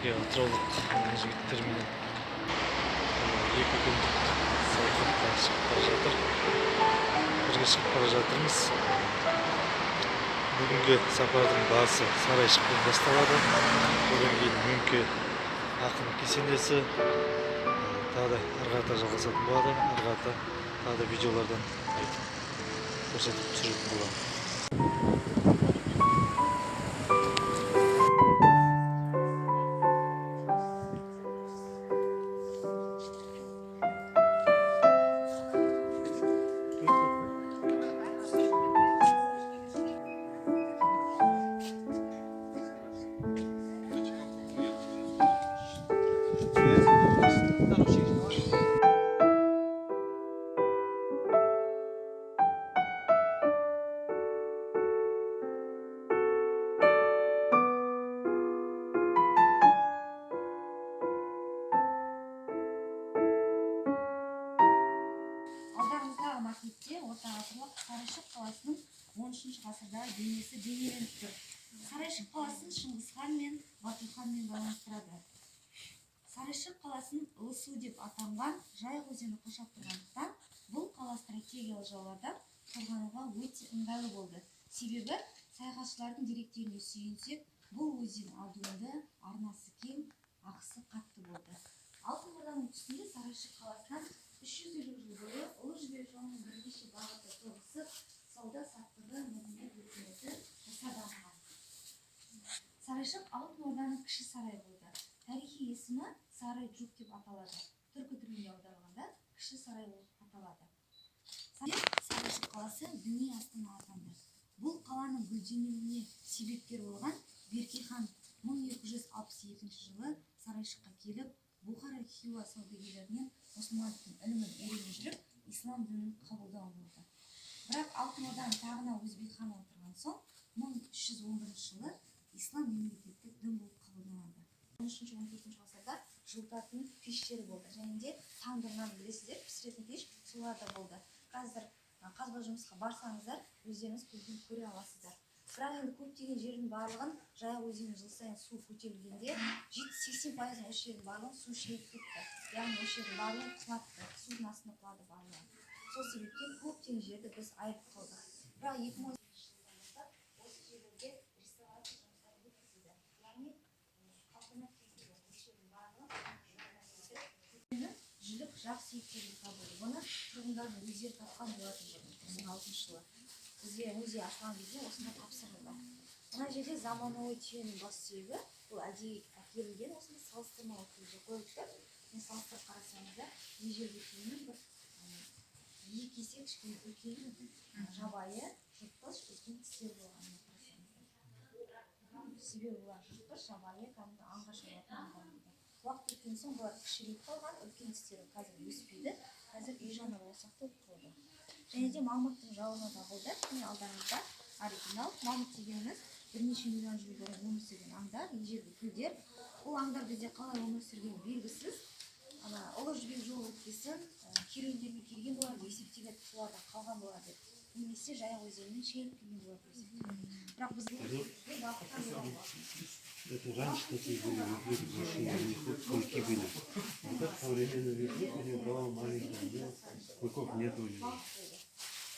Бірге атыраулық жігіттерменен 2 күндік саяхатқа шығып бара жатыр. Бірге шығып бара жатырмыз. Бүгінгі сапардың басы Сарайшықпен басталады. Одан кейін Мөңке ақын кесенесі, тағы да ары қарата жалғасатын болады. Ары қарата тағы да видеолардан айтып көрсетіп түсіретін боламын. Алдарыңыздағы макетте орта ғасырлық Сарайшық қаласының 13 ғасырдағы бейнесі бейнеленіп тұр. Сарайшық қаласын Шыңғыс хан мен Бату ханмен байланыстырады. Сарайшық қаласын Ұлысу деп атанған Жайық өзені қоршап тұрғандықтан бұл қала стратегиялық жаулардан қорғануға өте ыңғайлы болды. Себебі саяхатшылардың деректеріне сүйенсек, бұл өзен адуынды, арнасы кең, ағысы қатты болды. Алтын Орданың тұсында Сарайшық қаласынан 350 жыл бойы Ұлы Жібек жолының бірнеше бағыты тоғысып, сауда-саттығы, мәдениет өркениеті қоса дамыған. Сарайшық Алтын Орданың кіші сарайы болды. Тарихи есімі Сарай Джук деп аталады. Түркі тілінде аударылғанда кіші сарай болып аталады. Сарайшық қаласы діни астана атанды. Бұл қаланың гүлденуіне себепкер болған Берке хан 1262 жылы Сарайшыққа келіп, Бұхара Хиуа саудагерлерінен мұсылман ілімін үйрене жүріп, ислам дінін қабылдау болды. Бірақ Алтын Орданың тағына Өзбек хан отырған соң 1311 жылы ислам мемлекеттік дін болып қабылданады. 13-14 ғасырда жылытатын пештер болды. Және де тандыр нан білесіздер, пісіретін пеш солар да болды. Қазір қазба жұмысқа барсаңыздар, өздеріңіз көзбен көре аласыздар. Бірақ енді көптеген жердің барлығын Жайық өзені жыл сайын су көтерілгенде 70-80% осы жердің барлығын су шайып кетті. Яғни осы жердің барлығын құлатты, судың астына құлады барлығы. Сол себептен көптеген жерді біз айырып қалдық. Бірақ 2018 жылдан бастап осы жерлерге реставрация жұмыстары өткізілді. Яғни қалпына келтірілді. Осы жердің барлығын жүлік жақ сүйектерге табылды. Бұны тұрғындардың өздері тапқан болатын бұрын, 96 жылы. Бізде музей ашылған кезде осында тапсырылды. Мына жерде заманауи түйенің бас сүйегі, бұл әдейі әкелінген, осында салыстырмалы түрде қойылыпты. Мен салыстырып қарасаңыздар, ежелгі түйенің бір 2 есе кішкене үлкен, жабайы, жыртқыш үлкен тістері болғанын қарасаңыздар. Себебі бұлар жыртқыш, жабайы, кәдімгі аңға шабатын аңдар болды. Уақыт өткен соң бұлар кішірейіп қалған, үлкен тістері қазір өспейді, қазір үй жануарлары сақталып қалды. Және де мамонттың жауырыны табылды. Міне алдарыңызда оригинал. Мамонт дегеніміз бірнеше миллион жыл бұрын өмір сүрген аңдар, ежелгі тілдер. Бұл аңдар бізде қалай өмір сүргені белгісіз. Ана Ұлы Жібек жолы өткесін, керуендермен келген болар деп есептеледі, солардан қалған болар деп. Немесе Жайық өзенімен шеліп келген болар деп есептеледі. Бірақ біздің бағыттан болған болатын. Это раньше такие были верблюды большие, у них вот клыки были. Вот так современный верблюд, у него голова маленькая, у него клыков нет у него.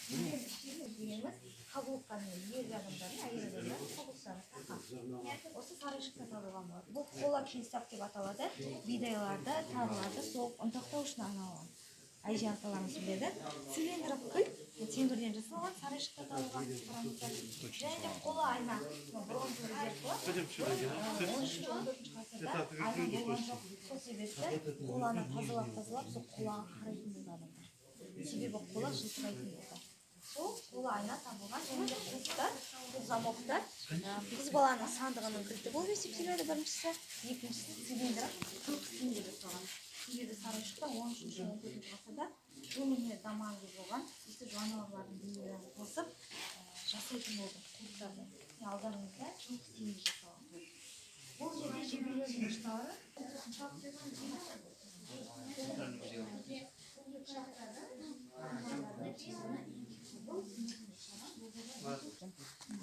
Дегеніміз қабылыққа ер адамдардың, әйел адамдардың қабылықтары тақа. Осы Сарайшықта табылған болады. Бұл қола кенсап деп аталады. Бидайларды, тарыларды соғып ұнтақтау үшін арналған. Әже аталарымыз біледі. Цилиндрлік кіл темірден жасалған, Сарайшықта табылған. Және де қола айна, бронза зеркало. 13-14 ғасырда айна болған жоқ. Сол себепті қоланы тазалап-тазалап, сол қолаға қарайтын болды адамдар. Себебі қола жылтырайтын болды. Сол қола айна табылған. Және де құлыптар, бұл замоктар қыз баланың сандығының кілті болып есептеледі біріншісі, екіншісі цилиндр жылқы тісінде жасалған. Себебі Сарайшықта 13-14 ғасырда өміріне дамыған кез болған, осы жануарлардың дүниелерін қосып жасайтын болды құлыптарды. Міне алдарыңызда жылқы тісінде жасалған. Бұл жерде жебелердің ұштары.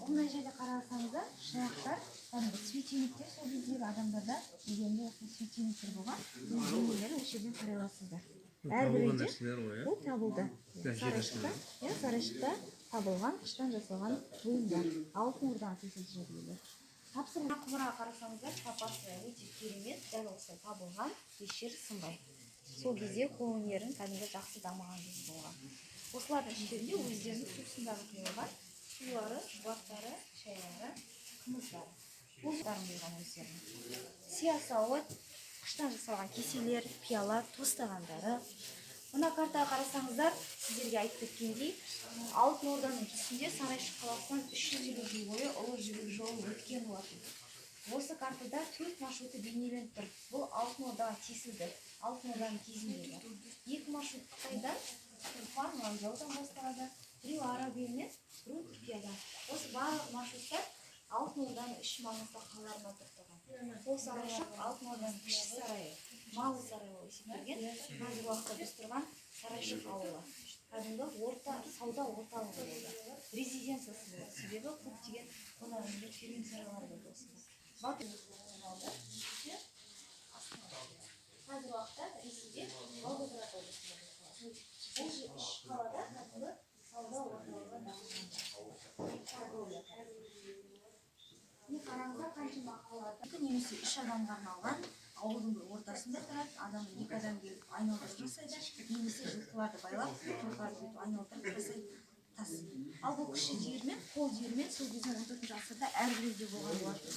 Мына жерде қарасаңыздар, шырақтар, кәдімгі светильник Светильниктер, сол кездегі адамдарда үйлерінде осындай светильниктер болған. Бейнелері осы жерден көре аласыздар. Әрбір Табылған үйде нәрселер ғой, иә? Бұл табылды. Жер Сарайшықта, иә, Сарайшықта табылған қыштан жасалған бұйымдар. Алтын Ордаға тиесілі жәдігерлер. Тапсырма құмыраға қарасаңыздар, сапасы өте керемет, дәл осылай табылған, еш жері сынбай. Сол кезде қолөнерінің кәдімгі жақсы дамыған кезі болған. Осылардың іштерінде өздерінің сусындары құйылған, сулары, шұбаттары, шайлары, қымыздары. Бұл құйған өздерінің. Сия сауыт, қыштан жасалған кеселер, пиала, тостағандары. Мына картаға қарасаңыздар, сіздерге айтып кеткендей, Алтын Орданың тұсында Сарайшық қаласынан 350 жыл бойы Ұлы Жібек жолы өткен болатын. Осы картада төрт маршруты бейнеленіп тұр. Бұл Алтын Ордаға тиесілді. Алтын Орданың кезіндегі. Екі маршрут Қытайдан, Тұрфан, Ланчжоудан басталады. Біреу Араб елінен, біреу Түркиядан. Осы барлық маршруттар Алтын Орданың үш маңызды қалаларына тоқтаған. Ол Сарайшық Алтын Орданың кіші сарайы, малый сарай болып есептелген. Қазіргі уақытта біз тұрған Сарайшық ауылы. Кәдімгі орта, сауда орталығы болды. Резиденциясы болды. Себебі көптеген қонақ үйлер, керуен сарайлар болды осында. Батыр алды. Қазіргі уақытта Ресейде Волгоград облысында орналасқан. Бұл үш қалада кәдімгі сауда орталығы дамыған. Торговля. Міне, қараңыздар, қаншама қалаларда екі немесе үш адамға арналған, ауылдың бір ортасында тұрады, адам, екі адам келіп айналдырып жасайды немесе жылқыларды байлап, жылқыларды бүйтіп айналдырып жасайды тас. Ал бұл кіші диірмен, қол диірмен, сол кезде 14-ғасырда әрбір үйде болған болатын.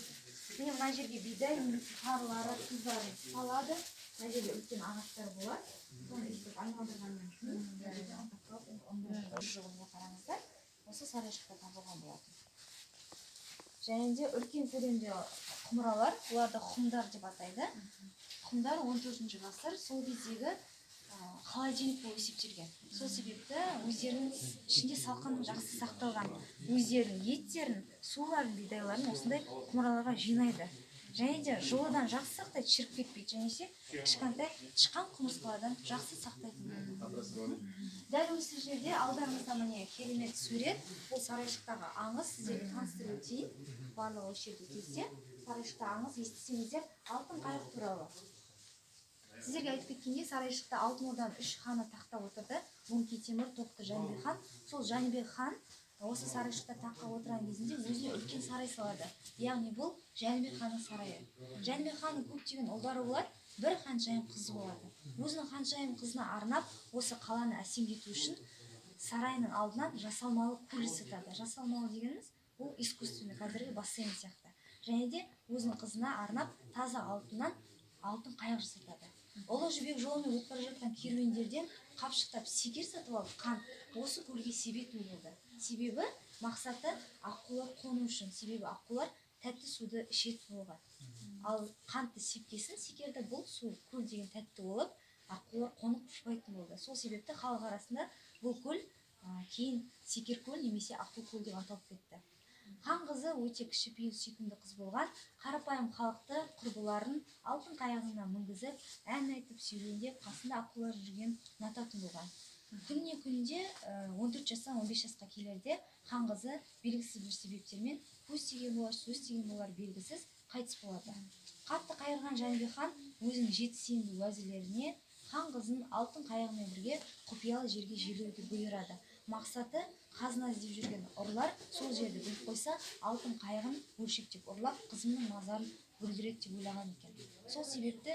Міне, мына жерге бидай немесе тарылары, тұздарын салады. Мына жерде үлкен ағаштар болады, соны өйстіп айналдырғаннан кейін мына жерде ұнтақталып, ұнды шығуына. Қараңыздар, осы Сарайшықта табылған болатын. Және де үлкен көлемде құмыралар, бұларды хұмдар деп атайды. Хұмдар 14 ғасыр, сол кездегі холодильник болып есептелген. Сол себепті өздерінің ішінде салқынның жақсы сақталған, өздерінің еттерін, суларын, бидайларын осындай құмыраларға жинайды. Және де жылыдан жақсы сақтайды, шіріп кетпейді және кішкентай тышқан, құмырсқалардан жақсы сақтайтын болды. Дәл осы жерде алдарыңызда, міне, керемет сурет. Бұл Сарайшықтағы аңыз, сіздерге таныстырып өтейін. Барлығы осы жерде кезде Сарайшықта аңыз естісеңіздер, алтын қайық туралы. Сіздерге айтып кеткендей, Сарайшықта Алтын Орданың үш ханы тақта отырды: Мөңке Темір, Тоқты, Жәнібек хан. Сол Жәнібек хан осы Сарайшықта таққа отырған кезінде өзіне үлкен сарай салады, яғни бұл Жәнібек ханның сарайы. Жәнібек ханның көптеген ұлдары болады, бір ханшайым қызы болады. Өзінің ханшайым қызына арнап, осы қаланы әсемдету үшін сарайының алдынан жасалмалы көл жасатады. Жасалмалы дегеніміз бұл искусственный, қазіргі бассейн сияқты. Және де өзінің қызына арнап таза алтыннан алтын қайық жасатады. Ұлы Жібек жолымен өтіп бара жатқан керуендерден қапшықтап секер сатып алып, қант осы көлге себетін болды. Себебі мақсаты аққулар қону үшін, себебі аққулар тәтті суды ішетін болған. Ал қантты сепкесін, секерді, бұл су, көл деген тәтті болып, аққулар қонып ұшпайтын болды. Сол себепті халық арасында бұл көл кейін Секеркөл немесе Аққу көл деп аталып кетті. Хан қызы өте кішіпейіл, сүйкімді қыз болған. Қарапайым халықты, құрбыларын алтын қайығына мінгізіп, ән айтып, серуендеп, қасында аққулар жүрген ұнататын болған. Күніне күнде 14 жастан 15 жасқа келерде хан қызы белгісіз бір себептермен, көз тиген болар, сөз тиген болар, белгісіз, қайтыс болады. Қатты қайғырған Жәнібек хан өзінің жеті сенімді уәзірлеріне хан қызын алтын қайығымен бірге құпиялы жерге жерлеуді бұйырады. Мақсаты қазына іздеп жүрген ұрылар сол жерді біліп қойса, алтын қайығын бөлшектеп ұрлап, қызымның мазарын бүлдіреді деп ойлаған екен. Сол себепті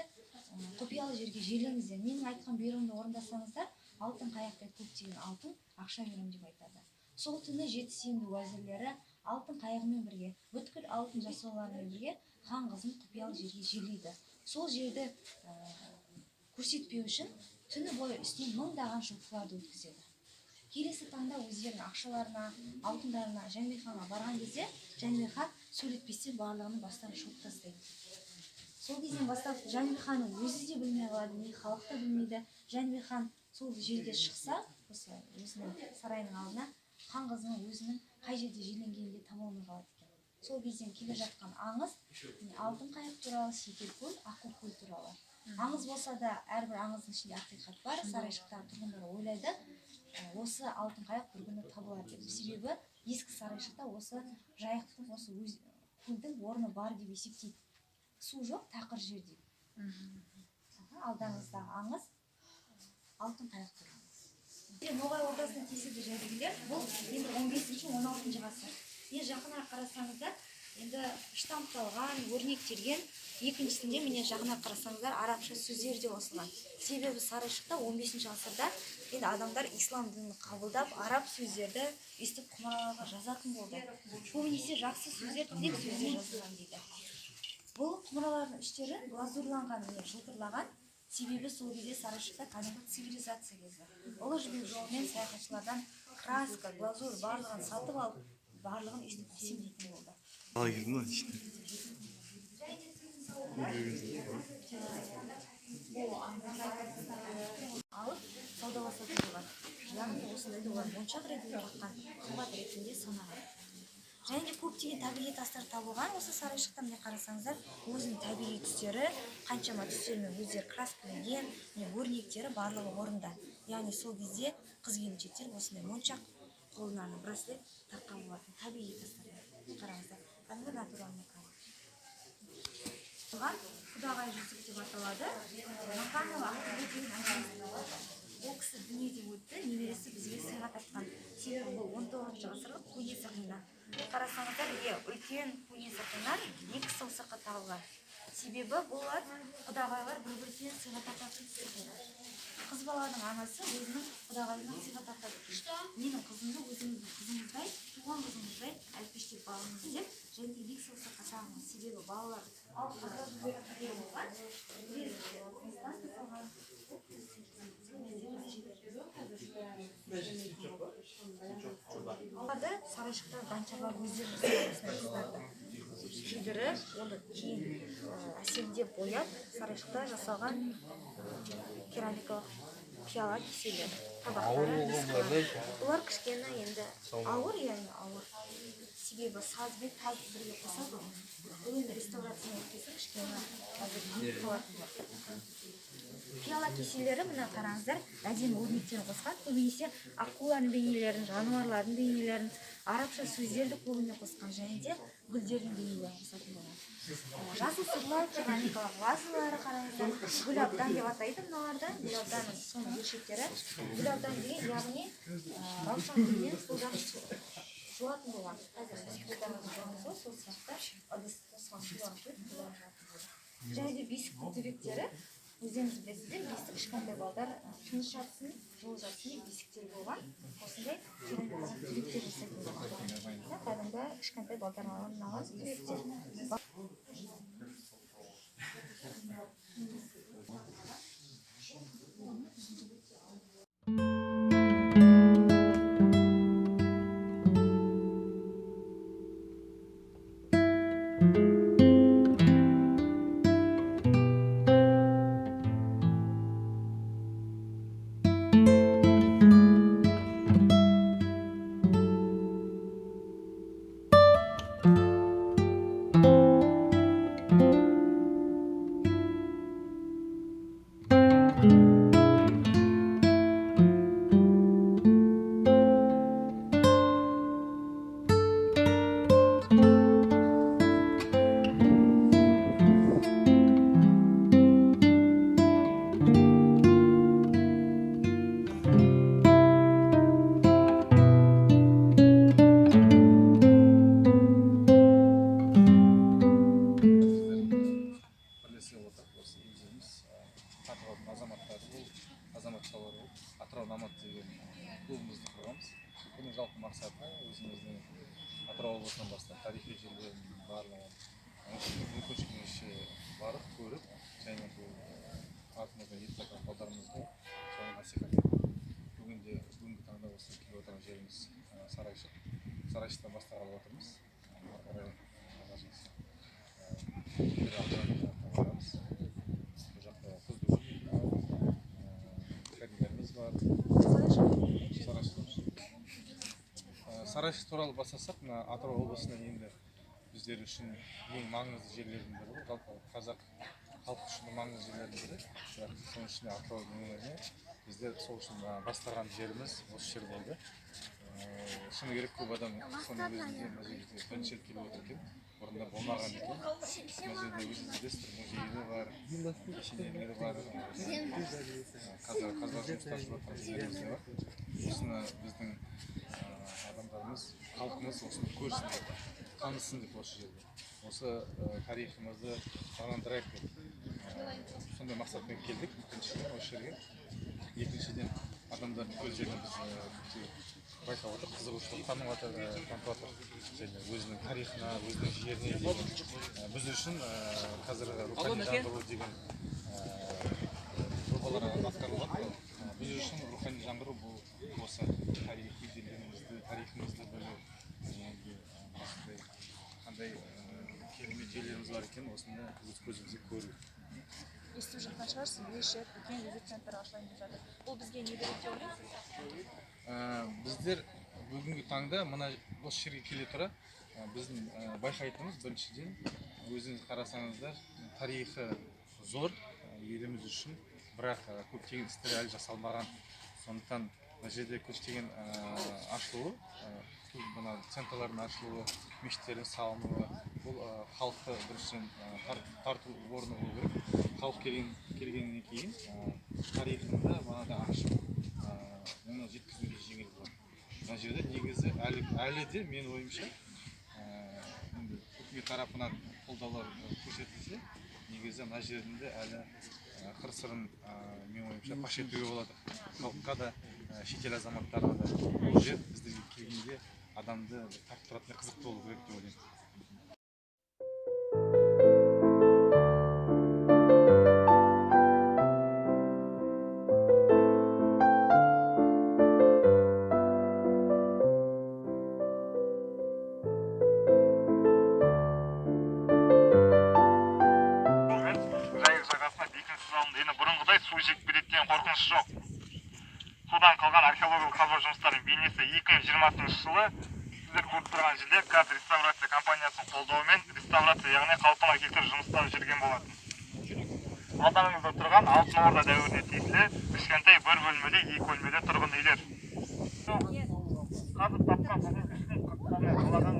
құпиялы жерге жерлеңіздер, менің айтқан бұйрығымды орындасаңыздар, алтын қайықтай көптеген алтын ақша беремін деп айтады. Сол түні жеті сенімді уәзірлері алтын қайығымен бірге, бүткіл алтын жасауларымен бірге хан қызын құпиялы жерге жерлейді. Сол жерді көрсетпеу үшін түні бойы үстінен мыңдаған жылқыларды өткізеді. Келесі таңда өздерінің ақшаларына, алтындарына Жәнібек ханға барған кезде, Жәнібек хан сөйлетпестен барлығының бастарын шауып тастайды. Сол кезден бастап Жәнібек ханның өзі де білмей қалады, не халық та білмейді. Жәнібек хан сол жерге шықса, осы өзінің сарайының алдына, хан қызының өзінің қай жерде жерленгенін де таба алмай қалады екен. Сол кезден келе жатқан аңыз, міне, алтын қайық туралы, Секеркөл, Аққу көл туралы. Аңыз болса да, әрбір аңыздың ішінде ақиқат бар. Сарайшықтағы тұрғындар ойлайды, осы алтын қайық бір күні табылады деп. Себебі ескі Сарайшықта осы жайықтың, осы өз көлдің орны бар деп есептейді. Су жоқ, тақыр жер дейді. Алдарыңыздағы аңыз алтын қайық туралы. Ноғай Ордасына тиесілі жәдігерлер, бұл енді 15-16 ғасыр. Енді жақынырақ қарасаңыздар, енді штампталған, өрнектелген. Екіншісінде, міне, жақынырақ қарасаңыздар, арабша сөздер де қосылған. Себебі Сарайшықта 15 ғасырда енді адамдар ислам дінін қабылдап, араб сөздерді өйстіп құмыраларға жазатын болды. Көбінесе жақсы сөздер, тілек сөздер жазылған дейді. Бұл құмыралардың іштері глазурланған, міне, жылтырлаған. Себебі сол кезде Сарайшықта кәдімгі цивилизация кезі. Ұлы Жібек жолымен саяхатшылардан краска, глазурь барлығын сатып алып, барлығын өйстіп әсемдейтін болды. Қалай келдің мына? Алып саудаласатын болған. Яғни осындайды олар моншақ ретінде таққан, қымбат ретінде санаған. Және де көптеген табиғи тастар табылған осы Сарайшықта. Міне, қарасаңыздар, өзінің табиғи түстері, қаншама түстермен өздері краскіленген, міне, өрнектері барлығы орында. Яғни сол кезде қыз келіншектер осындай моншақ, қолына браслет таққан болатын табиғи тастардан. Қараңыздар, кәдімгі натуральный камень. Бұған құдағай жүзік деп аталады. Мақанова Ақтөбе деген әжеміз. Ол кісі дүниеден өтті, немересі бізге сыйға тартқан. Себебі бұл 19 ғасырлық көне сақина. Қарасаңыздар, иә, үлкен көне сақина, екі саусаққа тағылған. Себебі бұлар құдағайлар бір біріне сыйға тартатын сақина. Қыз баланың анасы өзінің құдағайына сыйға тартады. Менің қызымды өзіңіздің қызыңыздай, туған қызыңыздай әлпештеп бағыңыз деп, және де екі саусаққа тағыңыз. Себебі балалар болған, мыстан жасалған. Оларды Сарайшықта гончарлар өздері жасаған, осындай ыдыстарды күйдіріп, оны кейін әсемдеп бояп, Сарайшықта жасалған керамикалық пиала кеселер, табақтары. Бұлар кішкене енді ауыр, яғни ауыр. Себебі саз бен таз бірге қосады ғой. Бұл енді реставрациядан өткен, кішкене қазір биік қалатын болады. Пиала кеселері, мына қараңыздар, әдемі өрнектерін қосқан. Көбінесе аққулардың бейнелерін, жануарлардың бейнелерін, арабша сөздерді көбіне қосқан, және де гүлдердің бейнелерін қосатын болған. Жасыл сырлар керамикалық вазалары, қараңыздар, гүл абдан деп атайды мыналарды. Гүл абданның соның бөлшектері. Гүл абдан деген, яғни раушан гүлімен қолдан жуатын болған. Қазір біз қолдарымызды жуамыз ғой, сол сияқты ыдыс осыған суларын құйып қолдарын жуатын болған. Және де бесіктің түбектері, өздеріңіз білесіздер, бесік кішкентай балдар тыныш жатсын, жылы жатсын деп бесіктер болған. Осындай керамикалық түбектер жасайтын болған. Кәдімгі кішкентай балдарға арналған түбектер. Бірлесе отырып, осы өздеріміз Атыраудың азаматтары болып, азаматшалары болып, «Атырау Номад» деген клубымызды құрғанбыз. Бұның жалпы мақсаты өзіміздің Атырау облысынан бастап тарихи жерлердің барлығын мүмкіншілігінше барып көріп, және бұл артымыздан еріп жатқан балдарымызға соны насихат ету. Бүгінде, бүгінгі таңда осы келіп отырған жеріміз Сарайшық. Сарайшықтан бастағалы отырмыз. Ары қарай, Алла жазса, бір аудан жаққа барамыз. Бұл жақта Тұзды көл бар, кәдімгілеріміз бар. Сарайшық. Сарайшық туралы бастасақ, мына Атырау облысының енді біздер үшін ең маңызды жерлердің бірі ғой. Жалпы қазақ халқы үшін маңызды жерлердің бірі. Бірақ соның ішінде Атырау өңіріне біздер сол үшін бастаған жеріміз осы жер болды. Шыны керек, көп адам соның өзінде мына жерге бірінші рет келіп отыр екен, бұрында болмаған екен. Мына жерде өзіңіз білесіздер, музейі бар, кешенелері бар, қазір жұмыстар жүріп жатқан жерлеріміз де бар. Осыны біздің адамдарымыз, халқымыз осыны көрсін деп, танысын деп, осы жерде осы тарихымызды жандандырайық деп сондай мақсатпен келдік. Біріншіден осы жерге, екіншіден адамдардың көздерін біз байқап отыр, қызығушылық танытып жатыр және өзінің тарихына, өзінің жеріне деген. Біз үшін қазіргі рухани жаңғыру деген жобалар атқарылып жатыр. Біз үшін рухани жаңғыру бұл осы тарихи жерлерімізді, тарихымызды білу, және осындай қандай керемет жерлеріміз бар екен, осыны өз көзімізге көру. Естіп жатқан шығарсыз, 5 рет үлкен визит центр ашылайын деп жатыр. Бұл бізге не береді деп ойлайсыз? Біздер бүгінгі таңда мына осы жерге келе тұра біздің байқайтынымыз, біріншіден, өзіңіз қарасаңыздар, тарихы зор еліміз үшін, бірақ көптеген істер әлі жасалмаған. Сондықтан мына жерде көптеген ашылуы, мына центрлардың ашылуы, мешіттердің салынуы, бұл халықты біріншіден тарту орны болу керек. Халық келгеннен кейін тарихында бағана ашып, оны жеткізуге жеңіл болады. Мына жерде негізі әлі де, менің ойымша, енді үкімет тарапынан қолдаулар көрсетілсе, негізі мына жердің де әлі қыр сырын, менің ойымша, паш етуге болады халыққа да, шетел азаматтарына да. Бұл жер біздерге келгенде адамды тартып тұратындай қызықты болу керек деп ойлаймын. Жайық жағасына бекініс салынды. Енді бұрынғыдай су жеп кетеді деген қорқыныш жоқ. Содан қалған археологиялық қазба жұмыстарының бейнесі 2020 жылы сіздер көріп тұрған жерде КАЗ реставрация компаниясының қолдауымен реставрация, яғни қалпына келтіру жұмыстары жүрген болатын. Алдарыңызда тұрған Алтын Орда дәуіріне тиесілі кішкентай бір бөлмелі, екі бөлмелі тұрғын үйлер. Қазып тапқан бүгінгі кісінің қолымен қалаған.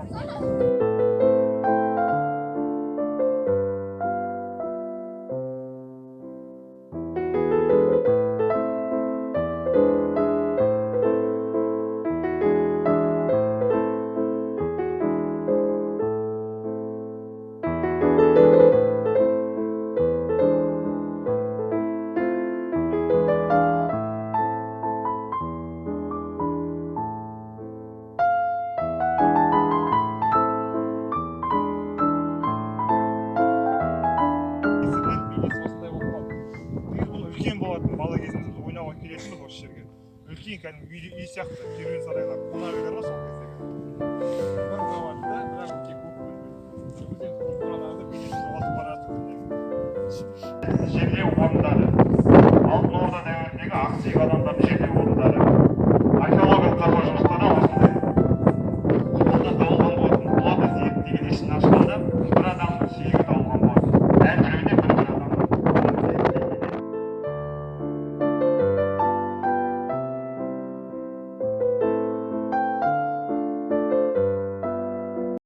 Бейнесі осындай болып қалды. Негізі бұл үлкен болатын, бала кезімізде ойнауға келетінбіз осы жерге. Үлкен кәдімгі үй сияқты, керуен сарайлар, қонақ үйлер ғой сол кездегі. Бір қабатты, бірақ өте көп бөлмелі. Өздеріңіз көріп тұрғандарыңыздай, бейнесі жоғалтып бара жатыр күндегі. Жерлеу орындары.